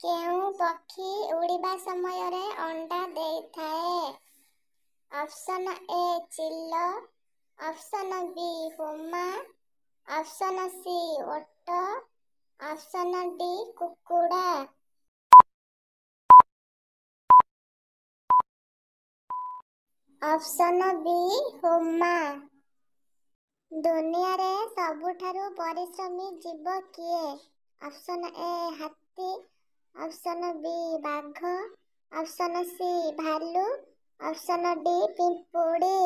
କେଉଁ ପକ୍ଷୀ ଉଡ଼ିବା ସମୟରେ ଅଣ୍ଡା ଦେଇଥାଏ? Option A chill, option B Huma, option C ଓଟ, ଅପସନ୍ ଡି କୁକୁଡ଼ା। Option B Huma. ଦୁନିଆରେ ସବୁଠାରୁ ପରିଶ୍ରମୀ ଜୀବ କିଏ? ଅପସନ୍ ଏ ହାତୀ, ଅପସନ୍ ବି ବାଘ, ଅପସନ୍ ସି ଭାଲୁ, ଅପସନ୍ ଡି ପିମ୍ପୁଡ଼ି।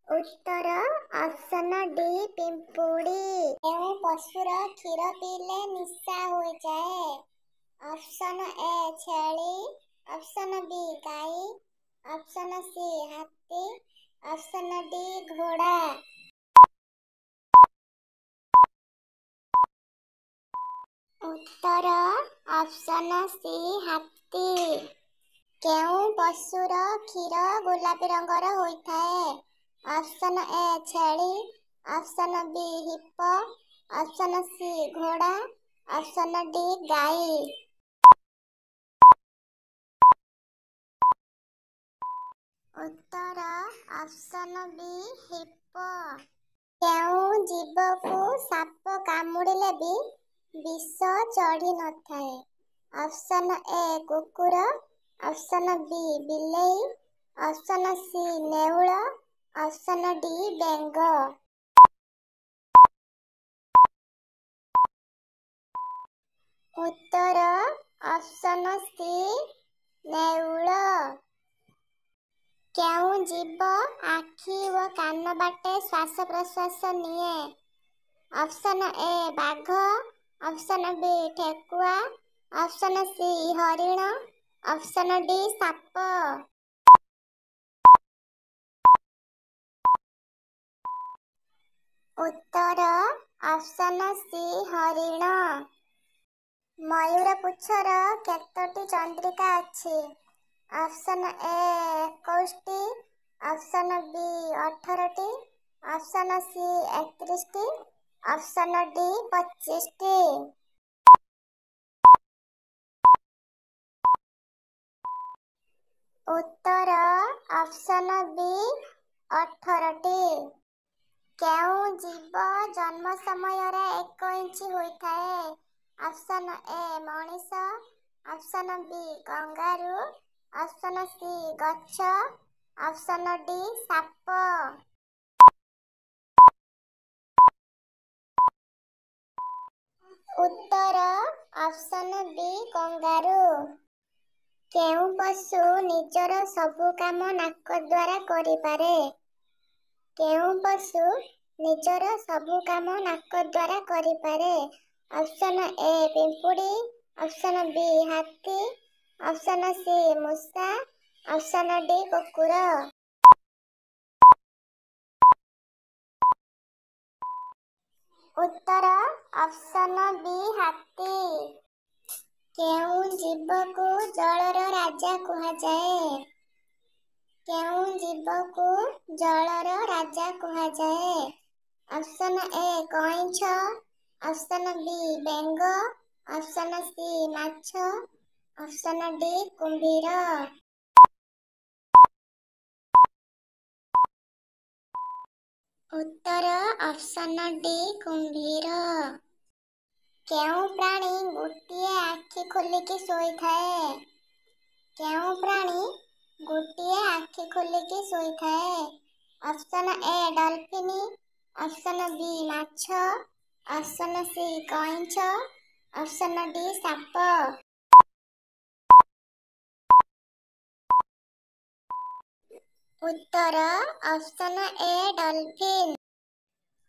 ଉତ୍ତର ଅପସନ୍ ଡି ପିମ୍ପୁଡ଼ି। କେଉଁ ପଶୁର କ୍ଷୀର ପିଇଲେ ନିଶା ହୋଇଯାଏ? ଅପସନ୍ ଏ ଛେଳି, ଅପସନ୍ ବି ଗାଈ, ଅପସନ୍ ସି ହାତୀ, ଅପସନ୍ ଡି ଘୋଡ଼ା। ଉତ୍ତର ଅପସନ୍ ସି ହାତୀ। କେଉଁ ପଶୁର କ୍ଷୀର ଗୋଲାପୀ ରଙ୍ଗର ହୋଇଥାଏ? ଅପସନ୍ ଏ ଛେଳି, ଅପସନ୍ ବି ହିପୋ, ଅପସନ୍ ସି ଘୋଡ଼ା, ଅପସନ୍ ଡି ଗାଈ। ଉତ୍ତର ଅପସନ୍ ବି ହିପୋ। କେଉଁ ଜୀବକୁ ସାପ କାମୁଡ଼ିଲେ ବି ବିଷ ଚଢ଼ି ନଥାଏ? ଅପସନ୍ ଏ କୁକୁର, ଅପସନ୍ ବି ବିଲେଇ, ଅପସନ୍ ସି ନେଉଳ, ଅପସନ୍ ଡି ବେଙ୍ଗ। ଉତ୍ତର ଅପସନ୍ ସି ନେଉଳ। କେଉଁ ଜୀବ ଆଖି ଓ କାନ ବାଟେ ଶ୍ୱାସ ପ୍ରଶ୍ୱାସ ନିଏ? ଅପସନ୍ ଏ ବାଘ, ଅପସନ୍ ବି ଠେକୁଆ, ଅପସନ୍ ସି ହରିଣ, ଅପସନ୍ ଡି ସାପ। ଉତ୍ତର ଅପସନ୍ ସି ହରିଣ। ମୟୂର ପୁଚ୍ଛର କେତୋଟି ଚନ୍ଦ୍ରିକା ଅଛି? ଅପସନ୍ ଏ 21ଟି, ଅପସନ୍ ବି 18ଟି, ଅପସନ୍ ସି 31ଟି, ଅପସନ୍ ଡି 25ଟି। ଉତ୍ତର ଅପସନ୍ ବି 18ଟି। କେଉଁ ଜୀବ ଜନ୍ମ ସମୟରେ 1 ଇଞ୍ଚ ହୋଇଥାଏ? ଅପସନ୍ ଏ ମଣିଷ, option B kangaroo, option C ଗଛ, ଅପସନ୍ ଡି ସାପ। ଉତ୍ତର ଅପସନ୍ ବି କଙ୍ଗାରୁ। କେଉଁ ପଶୁ ନିଜର ସବୁ କାମ ନାକ ଦ୍ୱାରା କରିପାରେ? କେଉଁ ପଶୁ ନିଜର ସବୁ କାମ ନାକ ଦ୍ୱାରା କରିପାରେ? ଅପସନ୍ ଏ ପିମ୍ପୁଡ଼ି, ଅପସନ୍ ବି ହାତୀ, ଅପସନ୍ ସି ମୂଷା, ଅପସନ୍ ଡି କୁକୁର। ଉତ୍ତର ଅପସନ୍ ବି ହାତୀ। କେଉଁ ଜୀବକୁ ଜଳର ରାଜା କୁହାଯାଏ? କେଉଁ ଜୀବକୁ ଜଳର ରାଜା କୁହାଯାଏ? ଅପସନ୍ ଏ କଇଁଛ, ଅପସନ୍ ବି ବେଙ୍ଗ, ଅପସନ୍ ସି ମାଛ, ଅପସନ୍ ଡି କୁମ୍ଭୀର। ଉତ୍ତର ଅପସନ୍ ଡି କୁମ୍ଭୀର। କେଉଁ ପ୍ରାଣୀ ଗୋଟିଏ ଆଖି ଖୋଲିକି ଶୋଇଥାଏ? କେଉଁ ପ୍ରାଣୀ ଗୋଟିଏ ଆଖି ଖୋଲିକି ଶୋଇଥାଏ? Option A dolphin, option B ମାଛ, ଅପସନ୍ ସି କଇଁଛ, ଅପସନ୍ ଡି ସାପ। ଉତ୍ତର ଅପସନ୍ ଏ ଡଲଫିନ୍।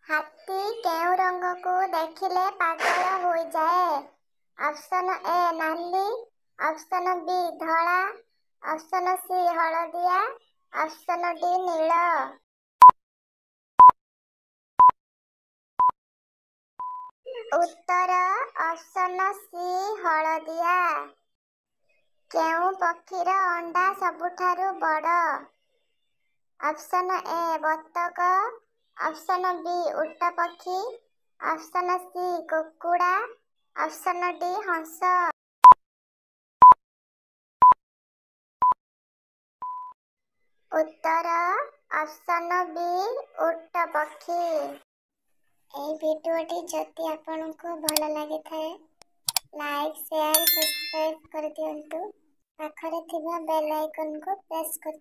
ହାତୀ କେଉଁ ରଙ୍ଗକୁ ଦେଖିଲେ ପାଗଳ ହୋଇଯାଏ? ଅପସନ୍ ଏ ନାଲି, ଅପସନ୍ ବି ଧଳା, ଅପସନ୍ ସି ହଳଦିଆ, ଅପସନ୍ ଡି ନୀଳ। ଉତ୍ତର ଅପସନ୍ ସି ହଳଦିଆ। କେଉଁ ପକ୍ଷୀର ଅଣ୍ଡା ସବୁଠାରୁ ବଡ଼? ଅପସନ୍ ଏ ବତକ, ଅପସନ୍ ବି ଉଟ ପକ୍ଷୀ, ଅପସନ୍ ସି କୁକୁଡ଼ା, ଅପସନ୍ ଡି ହଂସ। ଉତ୍ତର ଅପସନ୍ ବି ଉଟ ପକ୍ଷୀ। ଏହି ଭିଡ଼ିଓଟି ଯଦି ଆପଣଙ୍କୁ ଭଲ ଲାଗିଥାଏ, ଲାଇକ୍, ସେୟାର, ସବସ୍କ୍ରାଇବ୍ କରିଦିଅନ୍ତୁ। ପାଖରେ ଥିବା ବେଲ୍ ଆଇକନ୍କୁ ପ୍ରେସ୍ କରି